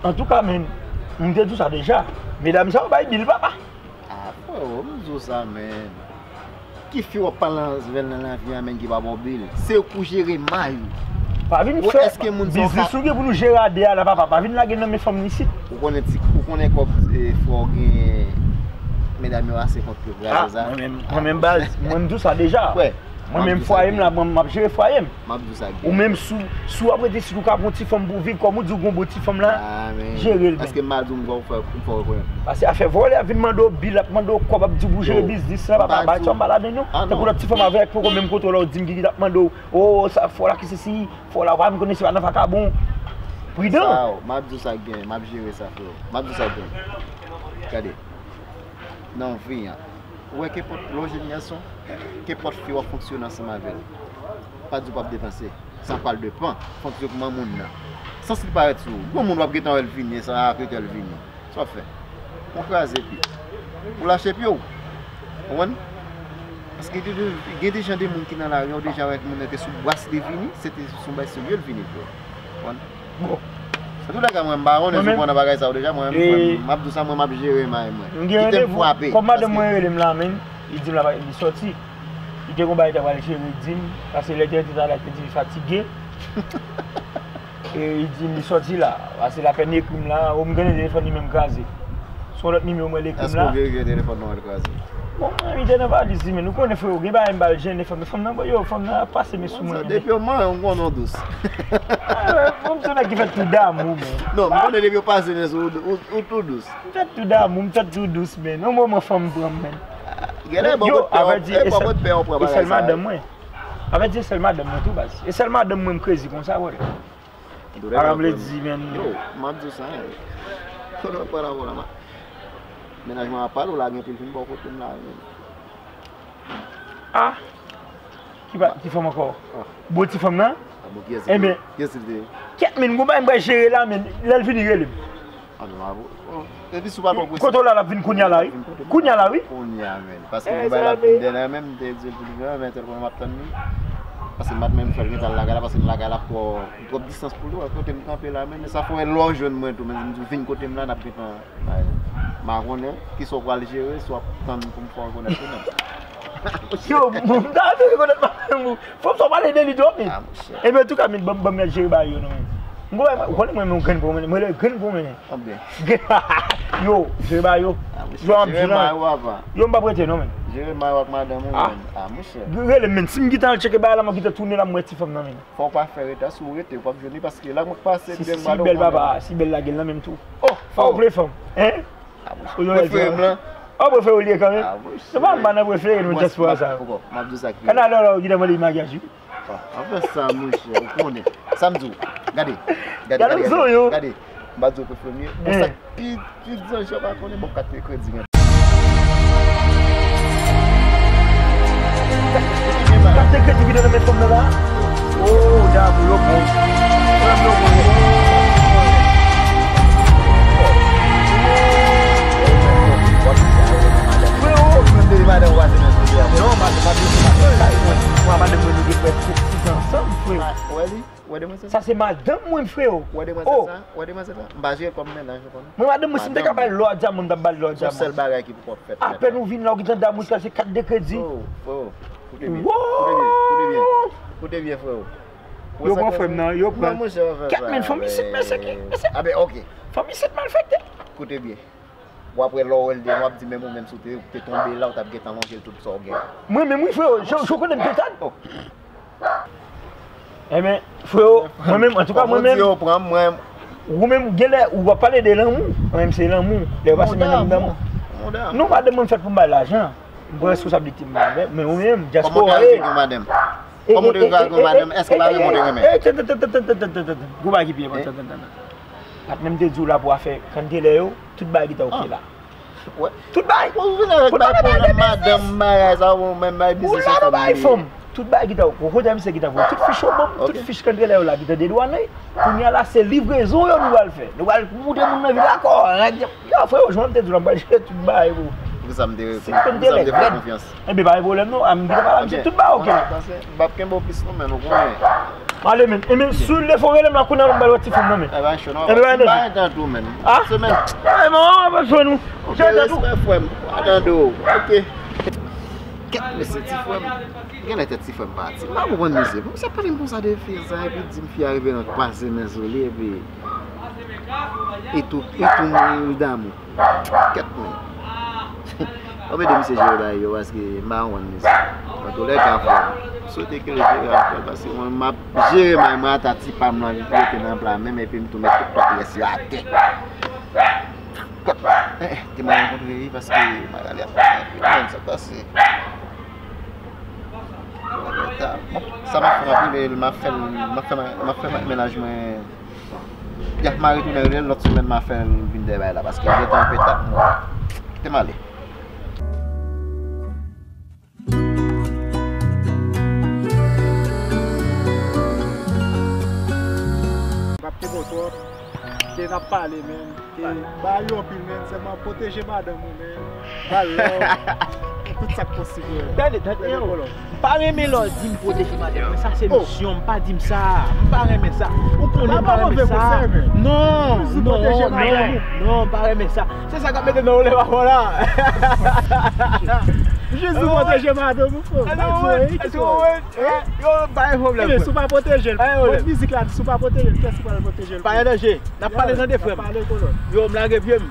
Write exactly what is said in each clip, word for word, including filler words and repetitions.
Antouka, men, m te di w sa deja. Medam sa yo bay bil, papa. Ah, freo, m di w sa, men. Ki fi w ap pale avè l nan lavi a, men, ki pa ba w bil? Se ou k pou jere may ou. Pa vin fè biznis ou gen pou nou jere a de a la, papa. Pa vin lage l nan men fanm isit. Ou konnen ti, ou konnen kòb freo gen, medam yo ase kont yo, graze sa. Mwen menm, baz, mwen m di w sa deja. Mwen menm fwaye m la, mwen m ap jere fwaye m. M ap di w sa gen. Ou menm si w ap rete isit ou ka pran ti fanm pou w viv, kòm ou di w gon bon ti fanm la, jere l men. Èske m pa di w m fè w rekonèt li? Pase afè vòlè ap vin mande w bil, ap mande w kòb, ap di w pou jere biznis lan, papa, bay sa m pa ladan non. Tankou lòt ti fanm avè k poko menm kontwole w di m ki t ap mande w, o, sa fò la ki sesi, fò la, ou pa menm konnen se pa nan vakabon. Pridan. Sa yo, m ap di w sa gen, m ap jere sa freo. M ap di w sa gen. Gade. Nan vi an. Ou wè kenpòt lè w jèn gason, kenpòt fi w ap fonksyone ansanm avè l. Pa di w p ap depanse. Sa pral depan fonksyonman moun nan. Sans li parèt sou ou. Gon moun w ap gentan wè l vini, e sa a ap rete l vini. Sa w ap fè? Ou kraze pye. Ou lache pye w. Konprann? Paske gen de, gen de jan de moun ki nan lari a, ou deja wè moun nan te sou bras li vini, se te sou bay serye l vini vre. Konprann? Bon. Antouka, mwen m pa konnen si w konnen bagay sa yo deja, mwen menm, m ap di w sa, mwen m ap jere may mwen. Kite m frape. Kòm madanm mwen rele m la menm, li di m la li sòti. Li te gon bagay li ta pral jere, li di m, paske lè li te rete talè, li te di li fatige. E li di m li sòti la, paske l apèn ekri m la, o m gade telefòn li menm kraze. Se yon lòt nimewo mwen li ekri m la. Èske w verifye telefòn nan w kraze? Bon, mwen menm li te nan valiz li, men ou konnen freo, gen bagay m pa al jennen fanm nan. Fanm nan, yo, fanm nan ap pase men sou mwen. Depi yo manyen w, m konnen w dous. Fanm se nèg ki fèt tou damou, men. Non, m konnen depi yo pase men sou ou, ou tou dous. M fèt tou damou, m fèt tou dous, men. Yon moman fanm pran m, men. Genlè bon, mwen pè w pran bagay sa. E sèl madanm mwen. Avèti, e sèl madanm mwen tou, baz. E sèl madanm mwen m krezi konsa, wè. Aran vle di, men. Yo, m ap di w sa, hein. Kote w ap pale avè w la, ma. Mennaj mwen ap pale w la, gen pou l vin bò kote m la, men. Ah! Ki pa, ki fanm ankò? Bon ti fanm nan? Enben, kèt, men, gon bagay m pral jere la, men, lè l vini, rele m. Ann, m ap, bon, epi si w pa twò prese. Kote w la, l ap vin kounya la, wi. Kounya la, wi. Kounya, men. Paske gon bagay l ap vin dèyè la, men m te di l pou l vin, men tèlman m ap tann li. Paske m pa t menm fè l gentan al lakay la, paske m lakay la twò, twòp distans pou li, wè, kote m kanpe la, men sa fè w wè lè w jwenn mwen tou, men m di w vin kote m la, n ap gentan, m pa konnen kisa w pral jere, si w ap tann pou m fè w rekonèt ou menm. Yo, m ta vle rekonèt madanm ou. Fanm sa w pale de li twòp, men. Enben, antouka, men, ban m, ban m jere bagay yo, non, men. M gon, ou konnen mwen, mwen, grenn pwomennen. Mwen, le grenn pwomennen. Yo, jere bagay yo. Yo, m ap di w la. Yo, m p ap rete, non, men. Jere may ou ak madanm ou, men. Ah, monchè. Rele m, men. Si m gentan al tcheke bagay la, m ap gentan tounen la, m wè ti fanm nan, men. Fò w pa fè reta, si w rete, ou p ap jwenn li, paske la mwen k pase, si bèl, papa, si bèl lage l nan menm tou. Oh, fò w vle fanm. Hein? Prefere m lan. Ou prefere w li ye kanmenm? Nou pa, m pa nan prefere nou dyaspora sa yo. Kanada la ou gentan mande li maryaj wi. Anfen sa monchè, ou konnen. Sa m di w. Gade. Gade, gade, gade. M pa di w prefere m ye. Bon, sa k pi, pi di jan pa konnen, bon, kat kredi men. Kat kredi ki nan men fanm nan la. Oh, damou yo bon. Frè m yo bon. Freo, mwen de madanm ou pase nan sou a. Non, madanm pa de madanm. Mwen madanm mwen nou de prèske sis an ansanm, freo. Wè li? Wè demwazèl? Sa se madanm mwen, freo. Wè demwazèl sa? Wè demwazèl sa? M pa jere kòm mennaj ou konnen. Mwen madanm mwen, si m te ka ba l lò a dyaman, m t ap ba l lò a dyaman. Se yon sèl bagay ki pou kòb fèt. Apèn ou vin la, ou gentan damou, se kat de kredi. Oh, freo. Koute byen. Koute byen. Koute byen. Koute byen, freo. Yo pran frè m nan, yo pran. Kèt men, fanm isit, men se ki, men se. Ah ben, ok. Fanm isit malfektè. Koute byen. Bon, apre lè w wè l devan, w ap di menm ou menm si w te, te tonbe la, ou t ap gentan lonje l tout sa w gen. Mwen menm wi, freo, je, je connais m petad. Enben, freo, mwen menm, antouka mwen menm. Ou menm, genlè, ou ap pale de lanmou. Mwen menm, se lanmou. Lè yo pase men nan m damou. Non, madanm mwen fèt pou m bay lajan. M pran responsablite m avè, men ou menm, dyaspora. Kòman w te al vin yon madanm? Kòman w te al vin yon madanm? Èske pa renmen w te renmen? Gwo bagay ki pi enpòtan, tann, tann, tann. Patnè m te di w la pou afè kandelè yo, tout bagay gentan oke la. Tout bagay. Ou vin avèk bay pwoblèm madanm, bagay sa, ou menm bay biznis ou la nan bay fanm. Tout bagay gentan oke. Kote misye gentan voye tout fich yo ban m, tout fich kandelè yo la gentan dedwane. Kounye a la, se livrezon yo nou pral fè. Nou pral montre moun nan vil la kò. Yo, freo, jan m te di w la, m pral jere tout bagay pou ou. Poukisa m te, poukisa m te fè w konfyans? Enben, pa gen pwoblèm non. A, m gentan pale a misye, tout bagay oke la. M p ap kenbe w plis non, men nou konnen. Ale, men. E, men, si w leve, w rele m la, kounye a, m ba l ti fanm nan, men. E, ba cho, non. E, ba, si m pa antann ou, men. Ah? Se, men. E, men, w ap jwenn ou. Ok, respè, frè m. Atann ou. Ok. Kèt, mesye, ti frè m. Genlè tèt ti frè m pati. M pa konprann misye. Misye pale m konsa de fi sa, epi di m fi a rive nan twa semèn sou li, epi e tou, e tou mouri damou. Kèt, men. Ann ede misye jere bagay yo, paske m pa konprann misye. Antoulèka, frè m, m swete ke l jere afè l, paske mwen, m ap jere may mwen ata ti pa m lan rete nan pla menm, epi m tou met tout lòt rès yo atè. Kòt, eh, eh, te mwen rankontre li, paske Magali ap pale anpil, men sa pase. Bon, sa m ap fè, m ap rele l, m ap fè l, m ap fè, m ap fè mennaj mwen. Ya, m a retounen rele l lòt semèn, m a fè l vin dèyè bay la, paske l gentan anpè tèt mwen. Kite m ale. M ap te bon twòp. Ke n ap pale, men. Ke bagay yo anpil, men. Sèlman pwoteje madanm ou, men. Ba l love. Tout sa k posib, men. Tande, tande, yo. M pa renmen lè w di m pwoteje madanm mwen. Sa se misyon, m pa di m sa. M pa renmen sa. Ou konnen m pa renmen sa. Non, non, non, non, m pa renmen sa. Se sa k ap mete nan olè pa fò la. Jezi pwoteje madanm ou, frè. Yo, pa gen pwoblèm. Si w pa pwoteje l, mizik la di, si w pa pwoteje l, kiyès ki pral pwoteje l? Pa gen danje. N ap pale tande, frè m. Yo, m lage pye m.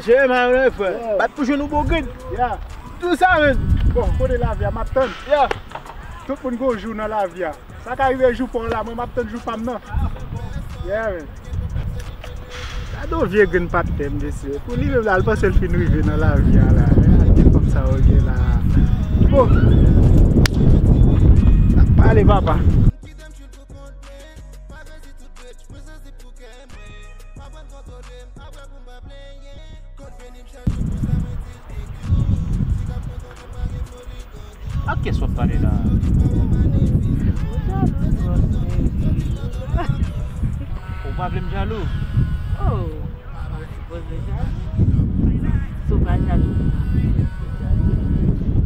Jere m, frè. Bat pou jwenn ou bon grenn. Tou sa, men. Bon, kote lavi a, m ap tann. Tout moun gon jou nan lavi a. Sa ka rive jou pa w la, mwen m ap tann jou pa m nan. Yeah, man. Gade yon vye grenn patnè m, mesye. Pou li menm la, l panse l fin rive nan lavi a la. Men gade fanm sa yo gen la. Bon. N ap pale, papa. Ak kiyès w ap pale la? Ou jalou twòp, baby. Ou pa vle m jalou? Oh, ou sipoze jalou. Si w pa jalou, ou pa sipoze jalou.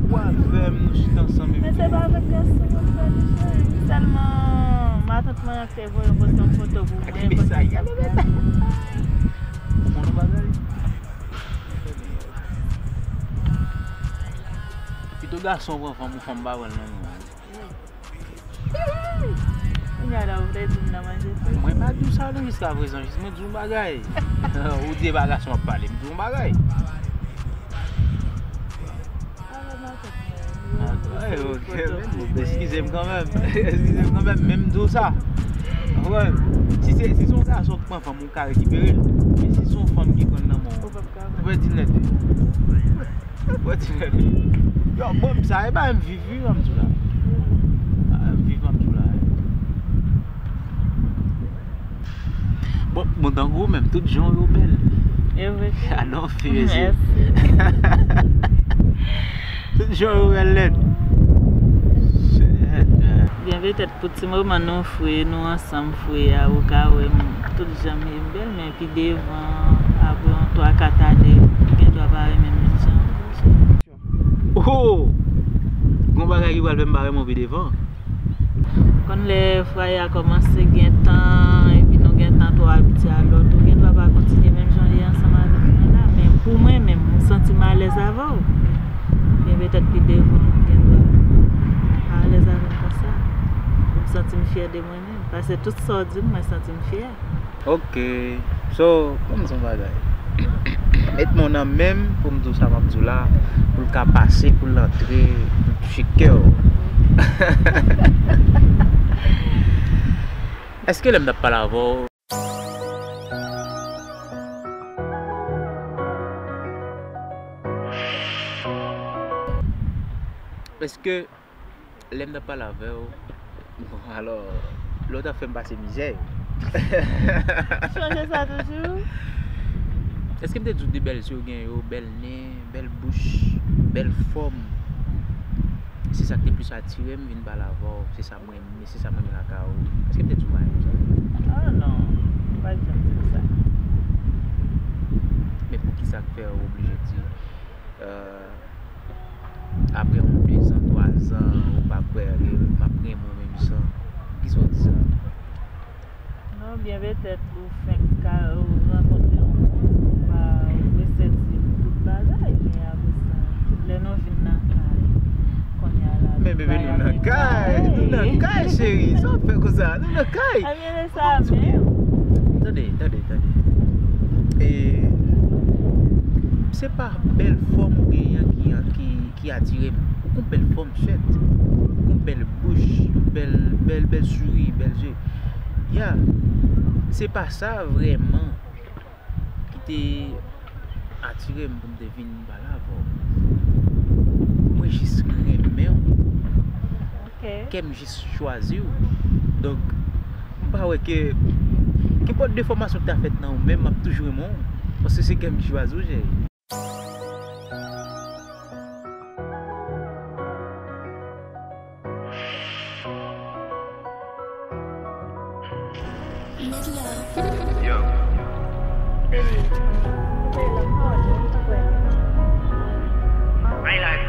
Ou avè m, nou chita ansanm epi. Men se pa avèk gason w ap pale, cheri. Sèlman matant mwen an te voye yon pote yon foto pou mwen. Gade mesaj, gade mesaj. Ou konn yon bagay? Pito gason pran fanm ou fanm pa pran l nan men w. Kounye a la, ou vle di m nan manje fri? Mwen pa di w sa non, jiskaprezan, jis mwen di w yon bagay. Ou di e pa gason w ap pale, m di w yon bagay. Eskize m kanmenm. Eskize m kanmenm, men m di w sa. Ou konprann? Si se, si se yon gason k pran fanm, ou ka rekipere l. Men si se yon fanm ki pran l nan men w, ou pè di l nèt wi. Ou pè di l nèt wi. Yo, bon, sa e pa menm viv wi, m di w la. A, viv m di w la. Bon, bon, tankou ou menm, tout jan w yo bèl. E vre. Adon fi mesye. Tout jan w yo bèl nèt. Shit, man. Byen petèt pou ti moman nou fre, nou ansanm fre a, ou ka wè m tout jan m ye m bèl, men pi devan, apre yon twa kat ane, ou gen dwa pa renmen m menm jan. Oh! Gon bagay ki pral fè m pa renmen w pi devan. Konn lè fwaye a kòmanse gen tan, epi nou gen tan twò abitye a lòt, ou gen dwa pa kontinye menm jan w ye ansanm avèk mwen la. Men pou mwen menm, m santi m alèz avè w. Byen petèt pi devan, ou gen dwa pa alèz avè m konsa. Pou m santi m fyè de mwen menm. Paske tout sa w di m, mwen santi m fyè. Ok. So, ban m di w yon bagay. Met men w nan men m pou m di w sa m ap di w la, pou l ka pase, pou l antre, pou l touche kè w. Èske lè m t ap pale avè w, èske Lè m t ap pale avè w, bon, alò, lè w t ap fè m pase mizè. Sonje sa toujou. Èske m te di w de bèl je w gen yo, bèl nen, bèl bouch, bèl fòm? Se sa k te plis atire m vin pale avè w, se sa m renmen, se sa m renmen lakay ou. Èske m te di w bagay konsa? Ah non, ou pa t janm di m sa. Men poukisa k fè w oblije di, euh, Apre yon dezan, twazan, ou pa kwè ke m ap renmen w menm jan. Kisa w di sa? Non, byen petèt ou fenk ka, ou rankontre yon moun, ou pa, ou prese di l tout bagay, men apre sa, lè nou vin nan kay, kounye a la, men bebe, nou nan kay, nou nan kay, cheri, sa w ap fè konsa? Nou nan kay. Ebyen, se sa menm. Tande, tande, tande. E, se pa bèl fòm ou genyen an ki, ki, ki atire m. Ou gon bèl fòm, chèt. Ou gon bèl bouch, yon bèl, bèl, bèl souri, bèl zye. Ya, se pa sa vrèman ki te atire m pou m te vin pale avè w. Mwen jis renmen w. Ok. Kè m jis chwazi w. Donk, m pa wè ke, kenpòt defòmasyon ki ta fèt nan ou menm, m ap toujou renmen w. Paske se kè m ki chwazi w, cheri. Yo. My life.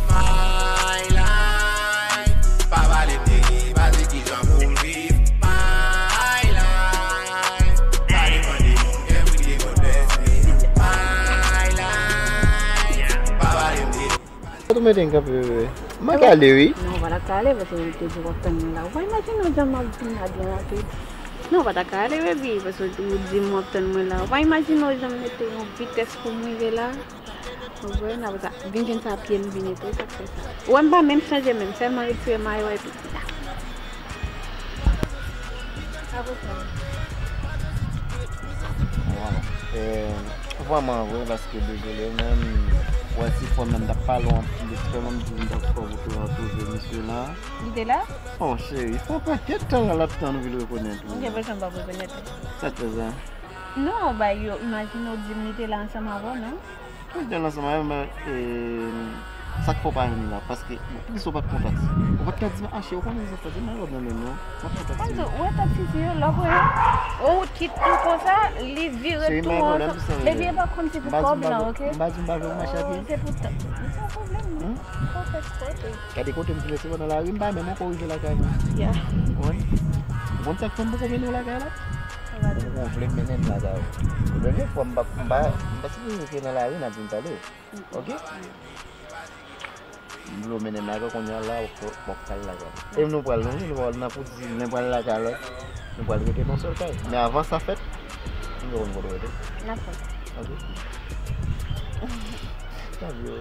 My life. Pa pale m de li, pa di kijan pou m viv. My life. Pa depann de moun, everyday God bless me. My life. Pa pale m de li. Kote w mete m kanpe, bebe? M pa ka ale, wi. Non, ou pa ta ka ale, paske m te di w ap tann mwen la. Ou pa imajine w jan m ap vin la byen rapid. Non, ou pa ta ka ale, baby, paske ou di m w ap tann mwen la. Ou pa imajine w jan m mete yon vitès pou m rive la. Ou konprann? Apre sa, vin jwenn sa pye m vini tou, sa k fè sa. Ou wè m pa menm chanje menm, sèlman retire mayo epi. Apre sa. Bon, e, vrèman vre, paske dezole, menm, wè, si fò menm t ap pale w anpil, sèlman m di m t ap fè w pou w twouve misye la. Li te la? Oh, cheri, fè yon pakèt tan l ap tann ou vin rekonèt ou. M gen enpresyon m pa rekonèt li. Sa k fè sa? Non, bay yo, imajine w di m li te la ansanm avè w, non? Mwen te ansanm avè l, men, e, sa k fè w pa jwenn li la? Paske, bon, poukisa w pa t konn taksi? Ou pa t ka di m, a, cheri, ou konnen sa k pase, m pa wè w nan menm non. M ap konn taksi. Anzo, ou wè taksi si yo, lè w wè, ou kit tou konsa, li vire tou ansanm. Epi e pa kòmsi pou kòb la, ok? M pa di m pa vle w mache a pye. Se pou ta-, se yon pwoblèm, non? Fò fè kote. Gade kote m traverse nan lari, m pa menm ankò rive lakay mwen. Yeah. Ou konn? Ou konn sa k fè m poko mennen w lakay la? Ou vle mennen m lakay ou. Premye fwa m pa, m pa, m pa sipoze ke nan lari n ap vin pale. Ok? M vle w mennen m lakay, kounye a la, w ap, w ap pral lakay. E nou pral, nou, nou pral nan pou di, nou pral lakay lòt. Nou pral rete nan sèl kay. Men avan sa fèt, nou konn kote w rete. N ap fè. Ok? Love you.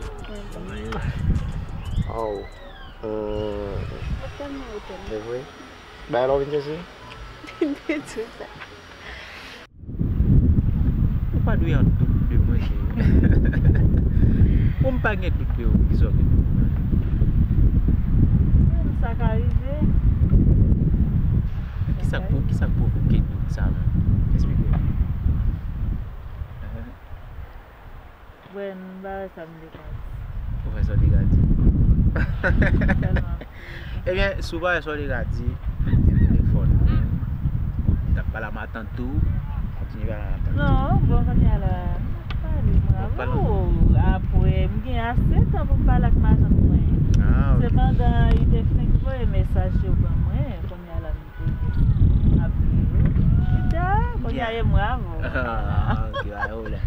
Oh. Mwen tèlman, mwen tèlman. E vre? Bagay la w vin chèche? M te di w sa. Ou pa dwe an dout de mwen, cheri. Bon, m pa gen dout de ou, kisa w gen pou mwen? Menm sa ka rive. Kisa k pou, kisa k pwovoke dout sa menm? Eksplike m. Bren, m pa wè sa m te ka di. Ou wè sa w te ka di. Tèlman. Ebyen, si w pa wè sa w te ka di, mete telefòn ou. T ap pale a matant ou, kontinye pale a matant ou. Non, bon, kounye a la, m ap pale, bravo. Apre, m gen ase tan pou m pale ak matant mwen. Ah, ok. Sepandan, li te fenk voye mesaj yo ban mwen, kounye a la, m ap viv. Pita, kounye a e mwen avè w. Ah, ok, pa gen pwoblèm.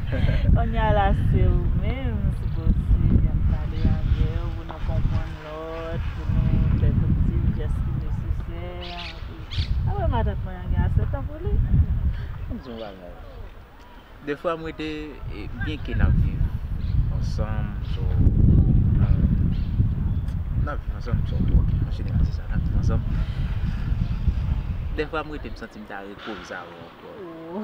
Kounye a la, se ou menm, sipoze, y ap pale avè w, pou nou konprann lòt, pou nou fè tout ti jès ki nesesè. Apre, matant mwen an gen ase tan pou li. M di yon bagay. Defwa m rete, e, byenke n ap viv ansanm, so, n ap viv ansanm, so, ok, an jeneral, se sa, n ap viv ansanm. Defwa m rete, m santi m ta rekoze avè w ankò. Oh.